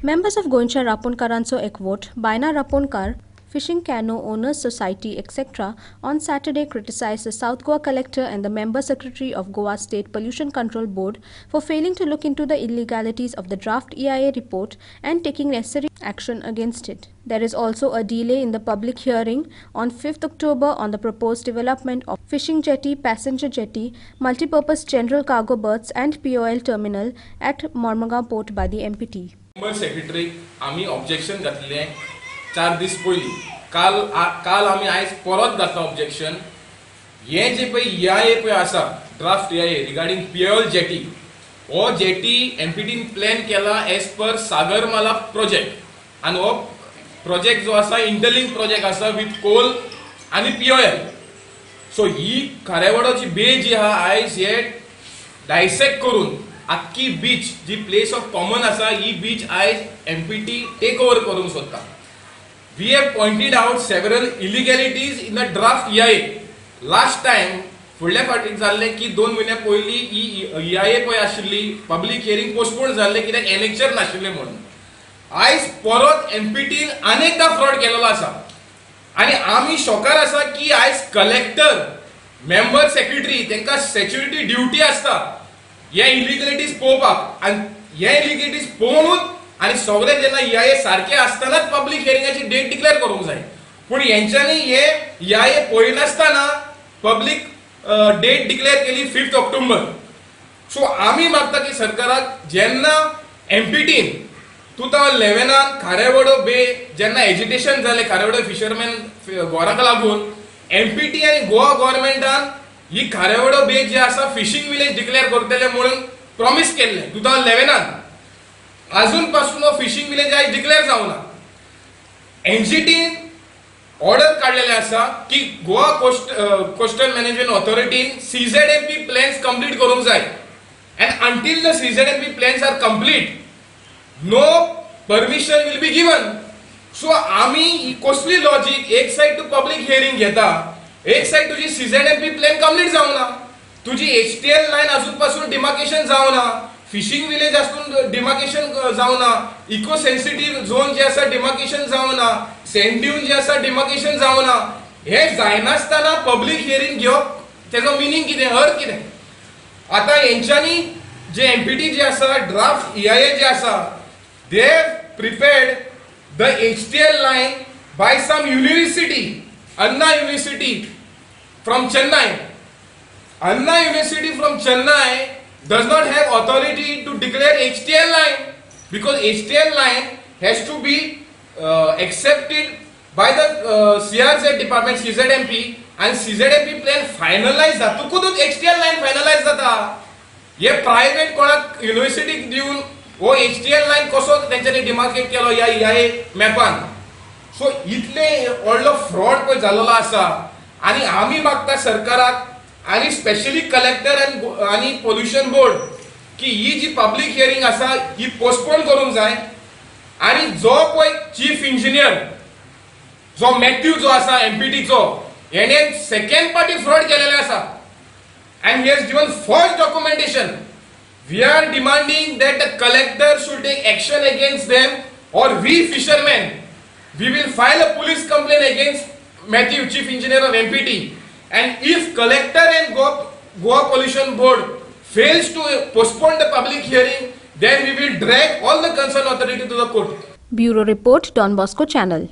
Members of गोंयच्या रापोणकारांचो एकवोट, Baina Raponkar, Fishing Canoe Owners Society, etc., on Saturday criticized the South Goa Collector and the Member Secretary of Goa State Pollution Control Board for failing to look into the illegalities of the draft EIA report and taking necessary action against it. There is also a delay in the public hearing on 5th October on the proposed development of fishing jetty, passenger jetty, multipurpose general cargo berths and POL terminal at Mormugao Port by the MPT. Member सेक्रेटरीक आमी objection घातलें 4 दीस पयलीं. काल काल आमी आयज परत घातलां ऑब्जेक्शन. हें जें पळय ईआयए पळय आसा, draft EIA regarding POL jetty, हो जेटी एमपीटीन प्लॅन केला एज पर सागरमाला प्रोजेक्ट आनी हो प्रोजेक्ट जो आसा, इंटरलिंक प्रोजेक्ट आसा विथ कोल आनी पीओएल. सो ही खारेवाडोची बे जी आहा, आयज हे डायसेक्ट करून आख्खी बीच जी प्लेस ऑफ कॉमन आसा, ही बीच आयज एमपीटी टेक ओवर करूंक सोदता. We have pointed out several illegalities in the draft EIA. Last time, फुडल्या फावटी जाल्लें की 2 म्हयन्या पयलीं ही ईआयए पळय आशिल्ली, पब्लीक हियरींग पोस्टपोन जाल्लें कित्याक एनेक्चर नाशिल्लें म्हणून. आयज परत एमपीटीन अनेकदां फ्रॉड केलेलो आसा आनी आमी शॉकार आसा की आयज कलेक्टर, मेंबर सेक्रेटरी, तांकां स्टॅच्युटरी ड्युटी आसता हे इलिगलिटीज पळोवपाक आनी हे इलिगलिटीज पळोवनूच आनी सगळे जेन्ना ईआयए सारके आसतनाच पब्लीक हियरिंगाची डेट डिक्लेअर करूंक जाय. पूण हेंच्यांनी हे ईआयए पळयनासतना पब्लीक डेट डिक्लेअर केली 5 ऑक्टोबर. सो आमी मागता की सरकाराक, जेन्ना एमपीटीन 2011नान खारेवाडो बे जेन्ना एजिटेशन जालें खारेवाडो फिशरमॅन घराक लागून, एमपीटी आनी गोवा गव्हर्मेंटान ही खारेवाडो बे जी आसा फिशींग विलेज डिक्लेअर करतले म्हणून प्रॉमीस केल्लें 2011नान. अजून पासून हो फिशींग विलेज आयज डिक्लेअर जावना. एनजीटीन ऑर्डर काडलेले आसा की गोवा कोस्टल मॅनेजमेंट ऑथॉरिटीन सीझेडएमपी प्लॅन्स कंप्लीट करूंक जाय and until the CZMP plans are complete, no permission will be given. So आमी ही कसली लॉजीक? एक सायड तूं पब्लीक हियरींग घेता, एक सायड तुजी सीझेडएमपी प्लॅन कंप्लीट जावना, तुजी एचटीएल लायन अजून पासून डिमार्केशन जावना, फिशींग विलेज आसून डिमार्केशन जावना, इको सेन्सिटीव झोन जे आसा डिमार्केशन जावना, सँड ड्यून जे आसा डिमार्केशन जावना. हे जायनासतना पब्लीक हियरींग घेवप तेजो मिनींग कितें, अर्थ कितें? आतां हेंच्यांनी जे एमपीटी जे आसा, ड्राफ्ट ईआयए जे आसा, they prepared the HTL line by some university, Anna University from Chennai. Anna University from Chennai does not have authority to declare HTL line because HTL line has to be accepted by the CRZ department, CZMP, and CZMP plan finalize जातकूच HTL line finalize जाता. हे private कोणाक युनिव्हर्सिटीक दिवन हो HTL line कसो तेंच्यांनी demarcate केलो ह्या ह्या मॅपान? सो इतले व्हडलो फ्रॉड पळय जाल्लो आसा आनी आमी मागता सरकाराक आनी स्पेशली कलेक्टर आनी पोल्युशन बोर्ड की ही जी पब्लीक हियरींग आसा ही पोस्टपोन करूंक जाय आनी जो पळय चीफ इंजिनियर जो मॅथ्यू जो आसा एमपीटीचो, हेणे सेकंड पार्टी फ्रॉड केलेले आसा and he has given false documentation. We are demanding that the collector should take action against them or we fishermen, we will file a police complaint against Matthew, chief engineer of MPT. And if collector and Goa Pollution Board fails to postpone the public hearing, then we will drag all the concerned authority to the court. Bureau Report, Don Bosco Channel.